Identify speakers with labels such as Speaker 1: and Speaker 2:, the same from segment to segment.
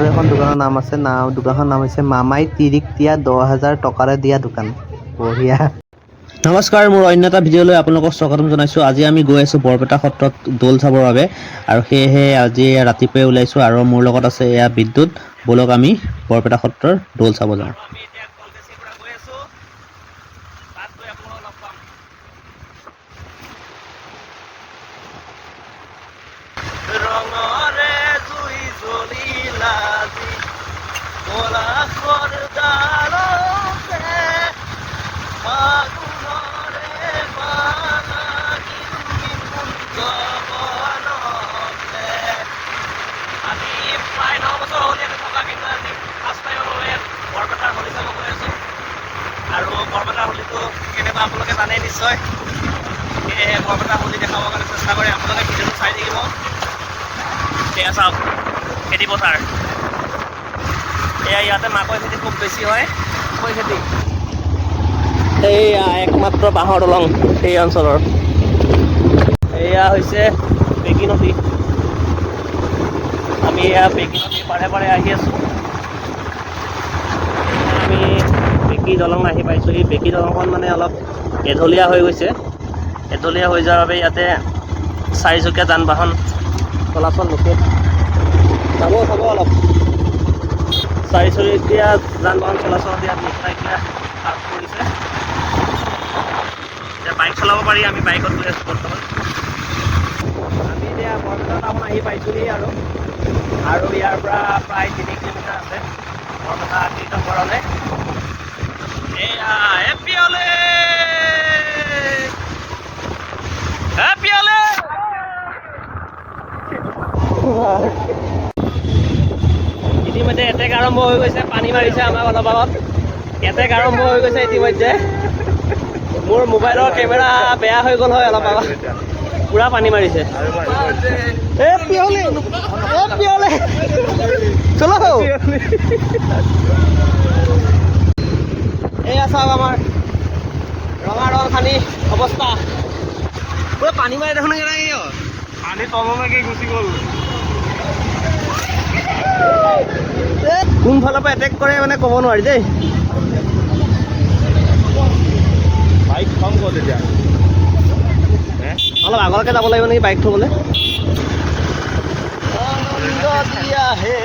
Speaker 1: আৰু এখন দোকানৰ নাম আছে, নাম দোকানখনৰ নাম হৈছে মামাই তিৰিক দিয়া 10,000 টকাৰে দিয়া দোকান। বঢ়িয়া।
Speaker 2: নমস্কাৰ, মোৰ অন্য এটা ভিডিঅ'লৈ আপোনালোকক স্বাগতম জনাইছোঁ। আজি আমি গৈ আছোঁ বৰপেটা সত্ৰত দৌল চাবৰ বাবে আৰু সেয়েহে আজি ৰাতিপুৱাই ওলাইছোঁ আৰু মোৰ লগত আছে এয়া বিদ্যুৎ। ব'লক, আমি বৰপেটা সত্ৰৰ দৌল চাব যাওঁ।
Speaker 3: আমি এতিয়া কলগাছিৰ পৰা গৈ আছোঁ। তাত গৈ আপোনালোকক লগ পাম। ৰঙৰে জুই জ্বলিল আজি পলাশৰ ডালতে, ফাগুনৰে বালাগী কুঞ্জ বনতে। আমি প্ৰায় 9 বছৰ হ'ল ইয়াতে থকা, কিন্তু আজি ফাৰ্ষ্ট টাইমৰ বাবে ইয়াত বৰপেটাৰ হোলী চাব গৈ আছোঁ। আৰু বৰপেটাৰ হোলীটো কেনেকুৱা আপোনালোকে জানেই নিশ্চয়। সেয়েহে বৰপেটাৰ হোলী দেখাবৰ কাৰণে চেষ্টা কৰি আপোনালোকে ভিডিঅ'টো চাই থাকিব। এয়া চাওক, খেতি পথাৰ এয়া। ইয়াতে মাকৈ খেতি খুব বেছি হয়, মাকৈ খেতি। এইয়া একমাত্ৰ বাঁহৰ দলং এই অঞ্চলৰ। এয়া হৈছে বেকী নদী। আমি এয়া বেকী নদীৰ পাৰে পাৰে আহি আছোঁ। আমি বেকী দলং আহি পাইছোঁ। এই বেকী দলংখন মানে অলপ এঢলীয়া হৈ গৈছে। এঢলীয়া হৈ যোৱাৰ বাবে ইয়াতে চাৰিচকীয়া যান বাহন চলাচল নিষেধ। চাব চাব, অলপ চাৰিচকীয়া যান বাহন চলাচল ইয়াত নিষেধাজ্ঞা আৰোপ কৰিছে। এতিয়া বাইক চলাব পাৰি। আমি বাইকত গৈ আছোঁ বৰ্তমান। আমি এতিয়া বৰপেটা টাউন আহি পাইছোঁহি আৰু আৰু ইয়াৰ পৰা প্ৰায় 3 কিলোমিটাৰ আছে বৰপেটা কীৰ্তন ঘৰলৈ। এয়া হেপী হলি, হেপী হলি। ইতিমধ্যে এটেক আৰম্ভ হৈ গৈছে। পানী মাৰিছে আমাক অলপ আগত। এটেক আৰম্ভ হৈ গৈছে ইতিমধ্যে। মোৰ মোবাইলৰ কেমেৰা বেয়া হৈ গ'ল হয় অলপ আগত। পুৰা পানী মাৰিছে। হেপী হলি, হেপী হলি, চলো। এয়া চাওক, আমাৰ ৰঙা ৰং সানি অৱস্থা। পুৰা পানী মাৰি দেখোন কেনেকৈ।
Speaker 4: পানী তললৈকে গুচি গ'ল।
Speaker 3: কোনফালৰ পৰা এটেক কৰে মানে ক'ব নোৱাৰি দেই।
Speaker 4: বাইক থম ক'ত এতিয়া?
Speaker 3: অলপ আগলৈকে যাব লাগিব নেকি বাইক থ'বলৈ? আনন্দ দিয়া হে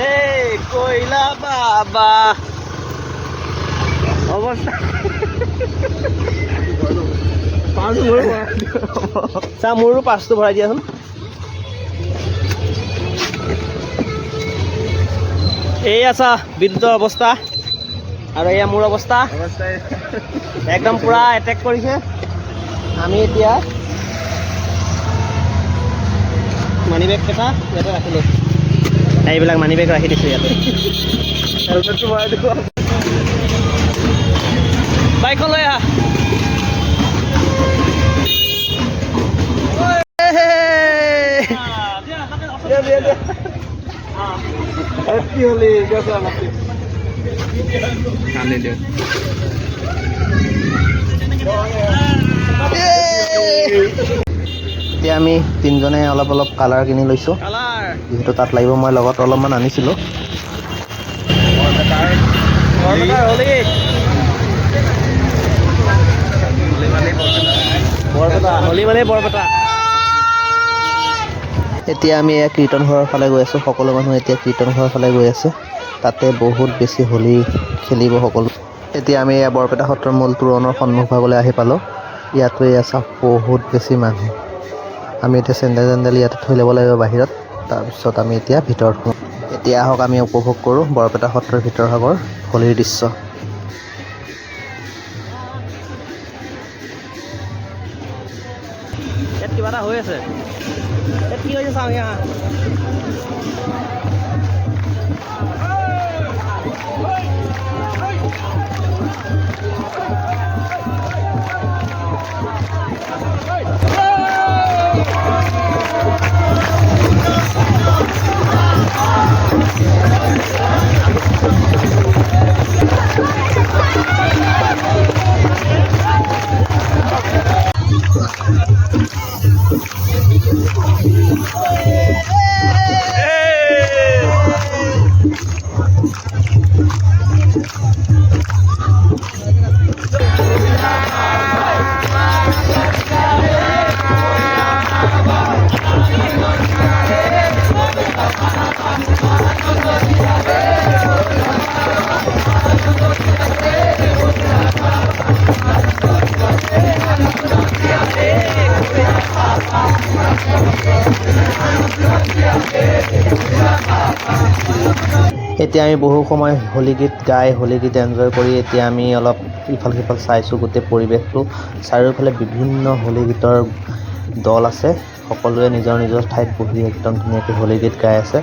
Speaker 3: কৈলা বাবা। অৱস্থা চা, মোৰো পাৰ্চটো ভৰাই দিয়াচোন। এইয়া চা, বিদ্যুতৰ অৱস্থা আৰু এয়া মোৰ অৱস্থা। একদম পুৰা এটেক কৰিছে। আমি এতিয়া মানি বেগ কেইটা ইয়াতে ৰাখিলোঁ। এইবিলাক মানি বেগ ৰাখি দিছোঁ ইয়াতে।
Speaker 4: হেলমেটটো ভৰাই দিব।
Speaker 3: বাইকখন লৈ আহা।
Speaker 4: দিয়া দিয়া দিয়া, হেপী হলি। কান্দি দিয়ক।
Speaker 1: এতিয়া আমি তিনিজনে অলপ অলপ কালাৰ কিনি লৈছোঁ।
Speaker 3: কালাৰ।
Speaker 1: যিহেতু তাত লাগিব, মই লগত অলপমান আনিছিলোঁ।
Speaker 3: বৰপেটাৰ হোলী, বৰপেটা হোলী মানে বৰপেটা।
Speaker 1: এতিয়া আমি এয়া কীৰ্তন ঘৰৰ ফালে গৈ আছোঁ। সকলো মানুহ এতিয়া কীৰ্তন ঘৰৰ ফালে গৈ আছে। তাতে বহুত বেছি হোলী খেলিব সকলো। এতিয়া আমি এয়া বৰপেটা সত্ৰৰ মূল তোৰণৰ সন্মুখভাগলৈ আহি পালোঁ। ইয়াতো এয়া চাওক, বহুত বেছি মানুহ। আমি এতিয়া চেণ্ডেল চেণ্ডেল ইয়াতে থৈ ল'ব লাগিব বাহিৰত। তাৰপিছত আমি এতিয়া ভিতৰত সোমাম। এতিয়া আহক, আমি উপভোগ কৰোঁ বৰপেটা সত্ৰৰ ভিতৰ ভাগৰ হোলীৰ দৃশ্য।
Speaker 3: ইয়াত কিবা এটা হৈ আছে। ইয়াত কি হৈছে চাওঁ ইয়াত।
Speaker 1: এতিয়া আমি বহু সময় হোলী গীত গাই, হোলী গীত এনজয় কৰি এতিয়া আমি অলপ ইফাল সিফাল চাইছোঁ গোটেই পৰিৱেশটো। চাৰিওফালে বিভিন্ন হোলী গীতৰ দল আছে, সকলোৱে নিজৰ নিজৰ ঠাইত বহি একদম ধুনীয়াকৈ হোলী গীত গাই আছে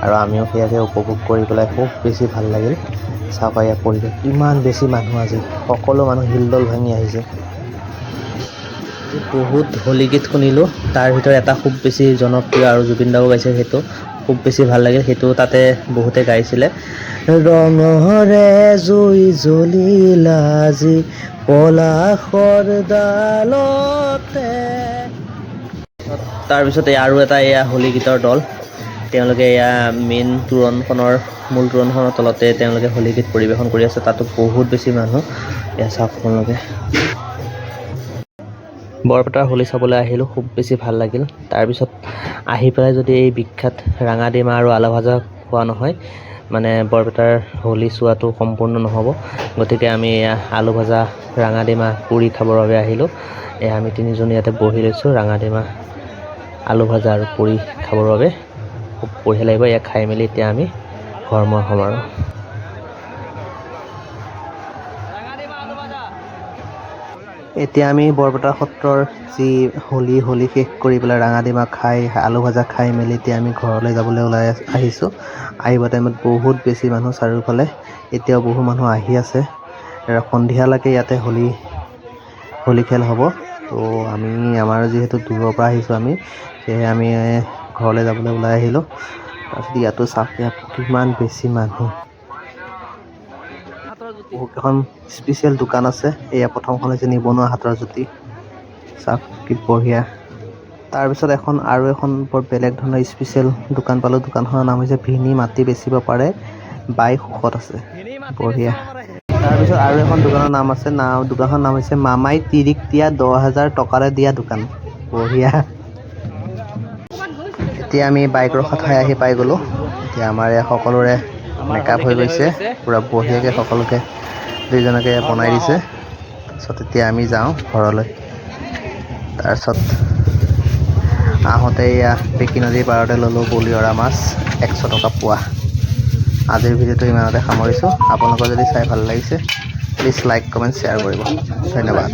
Speaker 1: আৰু আমিও সেয়াকে উপভোগ কৰি পেলাই খুব বেছি ভাল লাগিল। চাওক ইয়াৰ পৰিৱেশ, ইমান বেছি মানুহ আজি, সকলো মানুহ হিলদল ভাঙি আহিছে। বহুত হোলী গীত শুনিলোঁ, তাৰ ভিতৰত এটা খুব বেছি জনপ্ৰিয় আৰু জুবিন দাও গাইছে, সেইটো খুব বেছি ভাল লাগিল। সেইটো তাতে বহুতে গাইছিলে। ৰঙৰে জুই জ্বলিল আজি পলাশৰ ডালতে। তাৰপিছত আৰু এটা এয়া হোলী গীতৰ দল, তেওঁলোকে এয়া মেইন তোৰণখনৰ মূল তোৰণখনৰ তলতে তেওঁলোকে হোলী গীত পৰিৱেশন কৰি আছে। তাতো বহুত বেছি মানুহ, এয়া চাওক আপোনালোকে। বৰপেটাৰ হোলী চাবলৈ আহিলোঁ, খুব বেছি ভাল লাগিল। তাৰপিছত আহি পেলাই যদি এই বিখ্যাত ৰাঙা ডিমা আৰু আলু ভাজা খোৱা নহয়, মানে বৰপেটাৰ হোলী চোৱাটো সম্পূৰ্ণ নহ'ব। গতিকে আমি এয়া আলু ভাজা, ৰাঙা ডিমা, পুৰি খাবৰ বাবে আহিলোঁ। এয়া আমি তিনিজন ইয়াতে বহি লৈছোঁ ৰাঙা ডিমা, আলু ভাজা আৰু পুৰি খাবৰ বাবে। খুব বঢ়িয়া লাগিব এয়া খাই মেলি এতিয়া আমি ঘৰমুৱা হ'ম আৰু। এতিয়া আমি বৰপেটা সত্ৰৰ যি হোলী হোলী শেষ কৰি পেলাই ৰাঙা ডিমা খাই, আলু ভাজা খাই মেলি এতিয়া আমি ঘৰলৈ যাবলৈ ওলাই আহিছোঁ। আহিব টাইমত বহুত বেছি মানুহ চাৰিওফালে, এতিয়াও বহু মানুহ আহি আছে। সন্ধিয়ালৈকে ইয়াতে হোলী হোলী খেল হ'ব। তো আমি আমাৰ যিহেতু দূৰৰ পৰা আহিছোঁ আমি, সেয়েহে আমি ঘৰলৈ যাবলৈ ওলাই আহিলোঁ। তাৰপিছত ইয়াতো চাওক, ইয়াত কিমান বেছি মানুহ। বহুকেইখন স্পেচিয়েল দোকান আছে। এয়া প্ৰথমখন হৈছে নিবনুৱা হাতৰ জুতি, চাওক কি বঢ়িয়া। তাৰপিছত এখন আৰু এখন বৰ বেলেগ ধৰণৰ স্পেচিয়েল দোকান পালোঁ। দোকানখনৰ নাম হৈছে ভিনি মাটি বেচিব পাৰে, বাই সুখত আছে, বঢ়িয়া। তাৰপিছত আৰু এখন দোকানৰ নাম আছে, দোকানখনৰ নাম হৈছে মামাই তিৰিক দিয়া 10,000 টকাৰে দিয়া দোকান, বঢ়িয়া। এতিয়া আমি বাইক ৰখা ঠাই আহি পাই গ'লোঁ। এতিয়া আমাৰ ইয়াত সকলোৰে মেকআপ হৈ গৈছে, পূৰা বঢ়িয়াকৈ সকলোকে দুইজনকে বনাই দিছে। তাৰপিছত এতিয়া আমি যাওঁ ঘৰলৈ। তাৰপিছত আহোঁতে এয়া বেকী নদীৰ পাৰতে ল'লোঁ বলিয়ৰা মাছ 100 টকা পোৱা। আজিৰ ভিডিঅ'টো ইমানতে সামৰিছোঁ। আপোনালোকৰ যদি চাই ভাল লাগিছে প্লিজ লাইক, কমেণ্ট, শ্বেয়াৰ কৰিব। ধন্যবাদ।